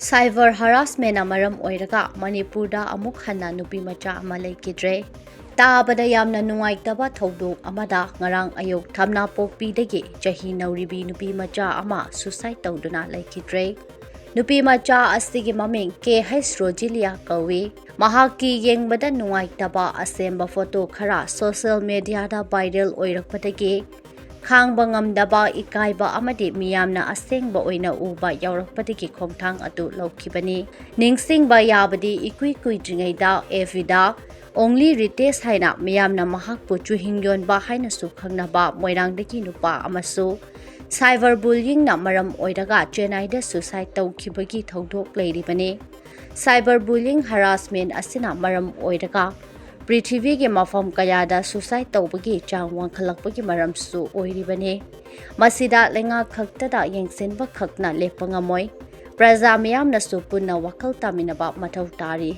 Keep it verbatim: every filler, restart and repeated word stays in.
Cyber harassmentꯅ ꯃꯔꯝ ꯑꯣꯏꯔꯒ ꯃꯅꯤꯄꯨꯔꯗ ꯑꯃꯨꯛ ꯍꯟꯅ ꯅꯨꯄꯤ ꯃꯆꯥ ꯑꯃ ꯂꯩꯈꯤꯗ꯭ꯔꯦ꯫ ꯇꯥꯕꯗ ꯌꯥꯝꯅ ꯅꯨꯡꯉꯥꯏꯇꯕ ꯊꯧꯗꯣꯛ ꯑꯃꯗ ꯉꯔꯥꯡ ꯑꯌꯨꯛ ꯊꯝꯅꯥꯄꯣꯛꯄꯤꯗꯒꯤ ꯆꯍꯤ ꯅꯧꯔꯤꯕꯤ ꯅꯨꯄꯤ ꯃꯆꯥ ꯑꯃ suicide ꯇꯧꯗꯨꯅ ꯂꯩꯈꯤꯗ꯭ꯔꯦ꯫ ꯅꯨꯄꯤ ꯃꯆꯥ ꯑꯁꯤꯒꯤ ꯃꯃꯤꯡ ꯀꯦ ꯍꯩꯁ ꯔꯣꯖꯤꯂꯤꯌꯥ ꯀꯧꯏ꯫ ꯃꯍꯥꯛꯀꯤ ꯌꯦꯡꯕꯗ ꯅꯨꯡꯉꯥꯏꯇꯕ ꯑꯁꯦꯡꯕ photo ꯈꯔ social mediaꯗ viral ꯑꯣꯏꯔꯛꯄꯗꯒꯤ ꯈꯥꯡꯕ ꯉꯝꯗꯕ, ꯏꯀꯥꯏꯕ ꯑꯃꯗꯤ ꯃꯤꯌꯥꯝꯅ ꯑꯁꯦꯡꯕ ꯑꯣꯏꯅ ꯎꯕ ꯌꯥꯎꯔꯛꯄꯗꯒꯤ ꯈꯣꯡꯊꯥꯡ ꯑꯗꯨ ꯂꯧꯈꯤꯕꯅꯤ꯫ ꯅꯤꯡꯁꯤꯡꯕ ꯌꯥꯕꯗꯤ ꯏꯀꯨꯏ ꯀꯨꯏꯗ꯭ꯔꯤꯉꯩꯗ ꯑꯦꯐꯕꯤꯗ Only Ritesh ꯍꯥꯏꯅ ꯃꯤꯌꯥꯝꯅ ꯃꯍꯥꯛꯄꯨ ꯆꯨꯍꯤꯡ ꯌꯣꯟꯕ ꯍꯥꯏꯅꯁꯨ ꯈꯪꯅꯕ ꯃꯣꯏꯔꯥꯡꯗꯒꯤ ꯅꯨꯄꯥ ꯑꯃꯁꯨ cyber bullyingꯅ ꯃꯔꯝ ꯑꯣꯏꯔꯒ ꯆꯦꯟꯅꯥꯏꯗ suicide ꯇꯧꯈꯤꯕꯒꯤ ꯊꯧꯗꯣꯛ ꯂꯩꯔꯤꯕꯅꯤ꯫ Cyber bullying harassment ꯑꯁꯤꯅ ꯃꯔꯝ ꯑꯣꯏꯔꯒ ꯄ꯭ꯔꯤꯊꯤꯕꯤꯒꯤ ꯃꯐꯝ ꯀꯌꯥꯗ suicide ꯇꯧꯕꯒꯤ ꯆꯥꯡ ꯋꯥꯡꯈꯠꯂꯛꯄꯒꯤ ꯃꯔꯝꯁꯨ ꯑꯣꯏꯔꯤꯕꯅꯤ꯫ ꯃꯁꯤꯗ ꯂꯩꯉꯥꯛ ꯈꯛꯇꯗ ꯌꯦꯡꯁꯤꯟꯕ ꯈꯛꯅ ꯂꯦꯞꯄ ꯉꯝꯃꯣꯏ꯫ ꯄ꯭ꯔꯖꯥ ꯃꯤꯌꯥꯝꯅꯁꯨ ꯄꯨꯟꯅ ꯋꯥꯈꯜ ꯇꯥꯃꯤꯟꯅꯕ ꯃꯊꯧ ꯇꯥꯔꯤ꯫